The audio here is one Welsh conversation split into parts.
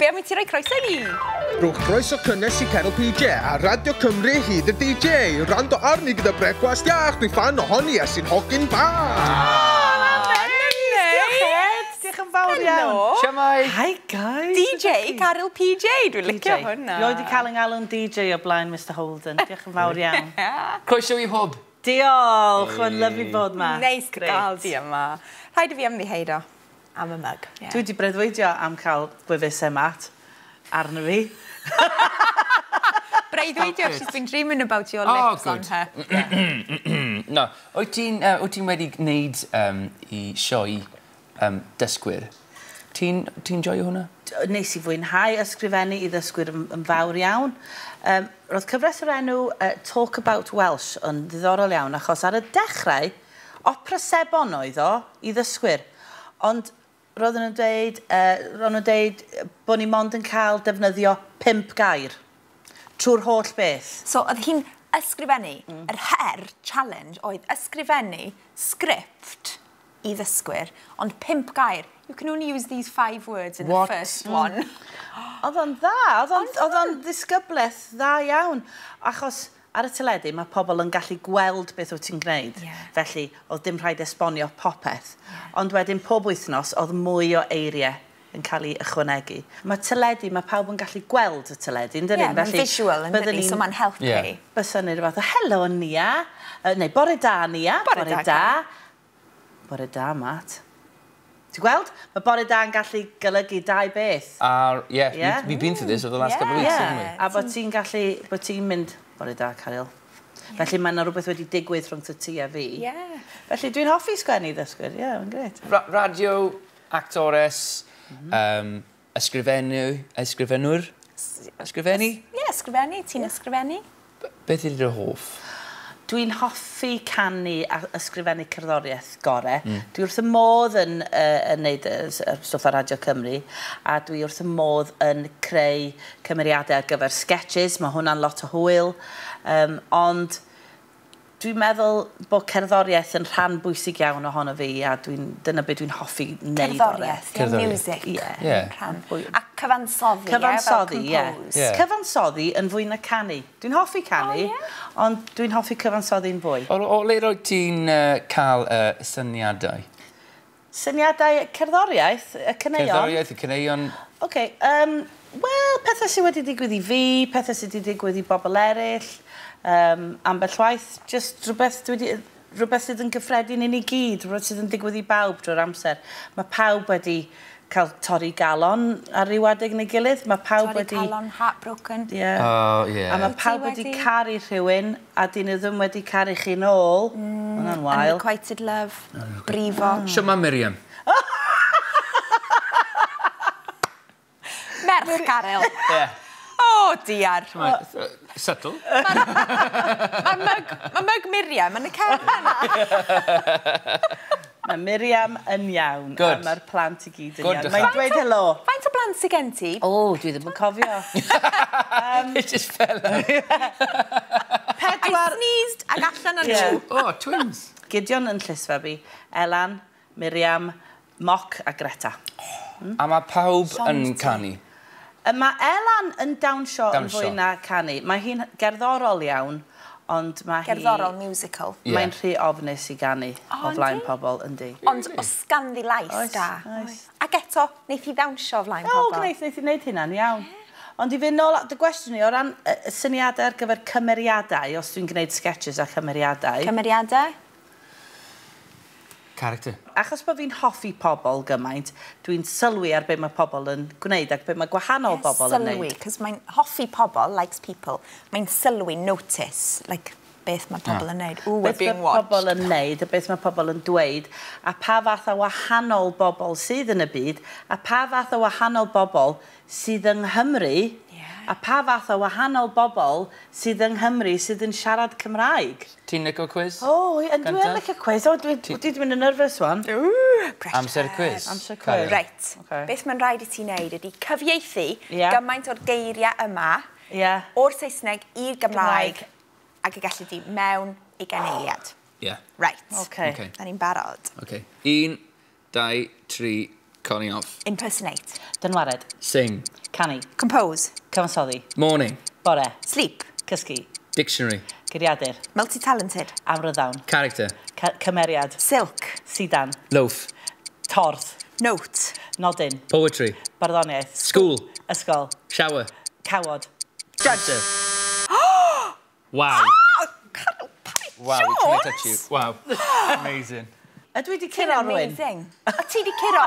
Be am i ti roi croeso i ni? Rhowch croeso cynnes i Caryl PJ a Radio Cymru hyd y DJ. Rando arni gyda brecwast iach, dwi'n ffan ohoni a sy'n hogyn bach. Diolch yn fawr iawn. Siamai. Hi guys. DJ Caryl PJ, dwi'n licio hwnna. Rioed wedi cael yng ngalw'n DJ o blaen Mr Holden. Diolch yn fawr iawn. Croeso i Hwb. Diolch, mae'n lyfli bod ma. Neis gael di yma. Rhaid i fi ymddiheuro am y myg. Dwi wedi breuddwydio am cael gwefusau Matt arno fi. Breuddwydio, she's been dreaming about your lips on her. No, wyt ti'n wedi gwneud i sioe dysgwyr? Ti'n joio hwnna? Nes i fwynhau ysgrifennu i ddysgwyr yn fawr iawn. Roedd cyfres o'r enw Talk About Welsh yn ddiddorol iawn, achos ar y dechrau, opera sebon oedd o i ddysgwyr. Ond roedden nhw'n dweud bod ni mond yn cael defnyddio 5 gair trwy'r holl beth. So oedd hi'n ysgrifennu, yr her, challenge, oedd ysgrifennu sgript i ddysgwyr, ond 5 gair. You can only use these 5 words in the first one. Oedd o'n dda, oedd o'n ddisgyblaeth dda iawn, achos ar y teledu mae pobl yn gallu gweld beth wyt ti'n gwneud. Felly, oedd dim rhaid esbonio popeth. Ond wedyn pob wythnos oedd mwy o eiriau yn cael ei ychwanegu. Mae teledu, mae pawb yn gallu gweld y teledu, yn dydyn? Ie, mae'n visual, yn dydyn, so mae'n helpu. Bysa ni rhywbeth o, helo Nia, neu bore da Nia, bore da. Bore da, Matt. Ti'n gweld? Mae bore da yn gallu golygu dau beth. Yeah, we've been through this over the last couple of weeks, haven't we? A bod ti'n gallu, bod ti'n mynd, bore da, Caryl. Felly mae yna rhywbeth wedi digwydd rhwng ti a fi. Felly dwi'n hoffi sgwennu i ddysgwyr, ie, mae'n grêt. Radio, actores, ysgrifenwr? Ysgrifennu? Ie, ysgrifennu, ti'n ysgrifennu. Beth ydy dy hoff? Dwi'n hoffi canu a ysgrifennu cerddoriaeth gore. Dwi wrth y modd yn neud y stwff ar Radio Cymru, a dwi wrth y modd yn creu cymeriadau ar gyfer sketches. Mae hwnna'n lot o hwyl. Ond dwi'n meddwl bod cerddoriaeth yn rhan bwysig iawn ohono fi, a dyna beth dwi'n hoffi wneud o'r. Cerddoriaeth, music. Ie. A cyfansoddi, cyfansoddi, ie. Cyfansoddi yn fwy na canu. Dwi'n hoffi canu, ond dwi'n hoffi cyfansoddi'n fwy. O le roedd ti'n cael syniadau? Syniadau cerddoriaeth, y caneuon? Cerddoriaeth, y caneuon. Oce, wel, pethau sydd wedi digwydd i fi, pethau sydd wedi digwydd i bobl eraill, ambell waith, just rhywbeth sydd yn gyffredin i ni gyd, rhywbeth sydd yn digwydd i bawb drwy'r amser. Mae pawb wedi cael torri galon ar ryw adeg neu gilydd. Mae pawb wedi... Torri calon, heartbroken. Ie. A mae pawb wedi caru rhywun, a dyn nhw ddim wedi caru chi nôl. Hwnna'n wael. Unrequited love, brifo. Shwmae Miriam? Merch Caryl. Ie. O, diar. Subtle. Mae myg Miriam yn y cefn yna. Mae Miriam yn iawn. Good. A mae'r plant i gyd yn iawn. Mae'n dweud helo. Faint o blant sydd gen ti? O, dwi ddim yn cofio. It just fell out. Pedwar... I sneezed ac allan o'n nhw. Oh, twins. Gideon yn Llysfabi, Elan, Miriam, Moc a Greta. A mae pawb yn canu? Mae Elan yn dawnsio yn fwy na canu. Mae hi'n gerddorol iawn, ond mae hi... Gerddorol, musical. Mae'n rhy ofnus i ganu o flaen pobl, yndi. Ond os ganddi lais da. Ac eto, wneith hi ddawnsio o flaen pobl. O, wneith hi wneud hynna'n iawn. Ond i fynd nôl at y gwestiwn i, o ran syniadau ar gyfer cymeriadau, os dwi'n gwneud sketches a chymeriadau... Cymeriadau? Character. Achos bod fi'n hoffi pobl gymaint, dwi'n sylwi ar be mae pobl yn gwneud ac be mae gwahanol bobl yn gwneud. Sylwi, cos mae'n hoffi pobl, likes people, mae'n sylwi, notice, like, beth mae pobl yn gwneud. Ooh, we're being watched. Beth mae pobl yn gwneud a beth mae pobl yn dweud, a pa fath o wahanol bobl sydd yn y byd, a pa fath o wahanol bobl sydd yng Nghymru, a pa fath o wahanol bobl sydd yng Nghymru sydd yn siarad Cymraeg. Ti'n licio quiz? O, dwi'n licio quiz. O, dwi wedi mynd yn nervous wan. Amser quiz. Amser quiz. Reit. Beth mae'n rhaid i ti wneud ydy cyfieithu gymaint o'r geiriau yma o'r Saesneg i'r Gymraeg ac y gallu di mewn 20 eiliad. Ie. Reit. OK. Da ni'n barod. OK. 1, 2, 3, Connie off. Impersonate. Dynwared. Sing. Canu. Compose. Cyfansoddi. Morning. Bore. Sleep. Cysgu. Dictionary. Geiriadur. Multi-talented. Amryddawn. Character. Cymeriad. Silk. Sidan. Loaf. Torth. Note. Nodyn. Poetry. Barddoniaeth. School. Ysgol. Shower. Cawod. Tractor. Wow. Oh, Caryl Parry Wow, we Jones! can I touch you. Wow. Amazing. Ydw i wedi curo rhywun? Amazing. O ti di curo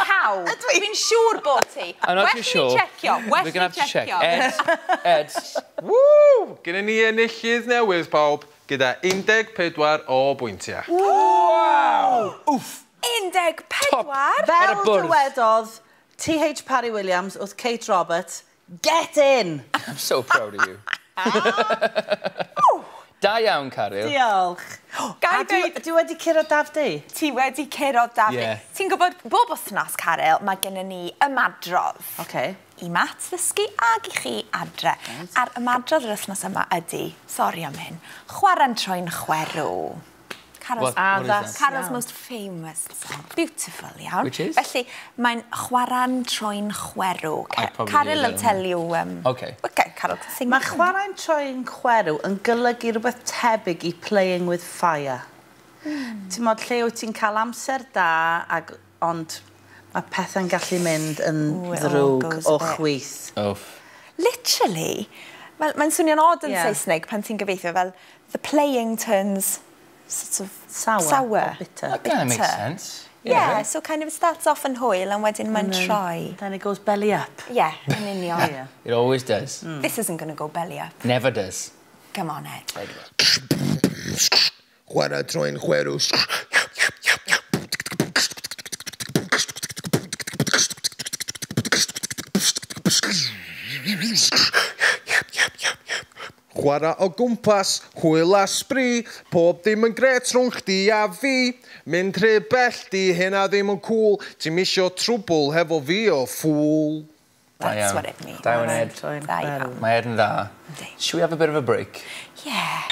pawb. Dwi'n siŵr bod ti. I'm not Well too ni sure. checio. Well We're gonna ni have to check. checio. Ed. Ed. Woo! Gynna ni enillydd newydd, pawb, gyda 14 o bwyntiau. Wow! Oof. 14. Ar y Fel bwrdd. dywedodd T.H. Parry Williams wrth Kate Roberts, get in! I'm so proud of you. Da iawn, Caryl. Diolch. Ga i A dwi, dweud- dwi wedi curo Daf di? Ti wedi curo Dafydd. Yeah. Ti'n gwybod, bob wythnos, Caryl, mae gennym ni ymadrodd. Okay. I Matt ddysgu ag i chi adre. A'r ymadrodd yr wythnos yma ydy, sori am hyn, chwarae'n troi'n chwerw. Carol's, What is that? Carol's most famous song. Beautiful, iawn. Which is? Felly, mae'n chwarae'n troi'n chwerw. I'd probably Caryl do will that, tell you... Okay. Okay, Caryl, sing. Mae chwarae'n troi'n chwerw yn golygu rhywbeth tebyg i playing with fire. Ti'n modd lle wyt ti'n cael amser da, ag, ond mae pethau'n gallu mynd yn Ooh, it all ddrwg goes o a bit. chwith. Oof. Literally, mae'n swnio'n odd yn Yeah. Saesneg pan ti'n gyfieithu fel the playing turns sort of Sour sour. or bitter. That kind of makes Bitter. sense. Yeah, so kind of it starts off yn hwyl and wedyn mae'n troi. Then it goes belly up. Yeah, yn union. Yeah. It always does. This isn't going to go belly up. Never does. Come on, Ed. Chwarae troi'n chwerw. Chwarae o gwmpas, hwyl a sbri, pob dim yn gret rhwng chdi a fi. Mynd rhy bell di, hynna ddim yn cool, ti'n misio trwbl hefo fi o ffŵl. That's iawn. what it means. Da iawn, Ed. Troi'n Da chwerw. iawn. Mae Ed yn dda. Yndi. Should we have a bit of a break? Yeah.